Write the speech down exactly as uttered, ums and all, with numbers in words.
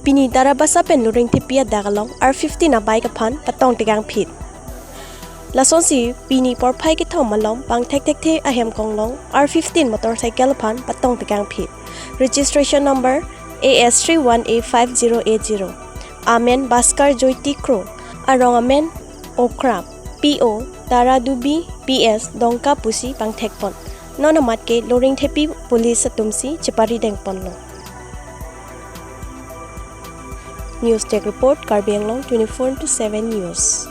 Pini Tarabasa pen Loringthepi adak along R fifteen a bike aphan patong tekang phit. Lasonsi pini porphai kethom malom pangthek thekthe ahem konglong R fifteen motorcycle aphan patong tekang phit. Registration number A S three one A five zero eight zero. Amen Baskar Joyti Kro. Arong amen Okra. P O Tara Dubi, P S Dongka pusi pangthekpon. Non amat ke Loringthepi police atumsi cheparidengponlo. News Desk Report, Karbi Anglong twenty-four into seven News.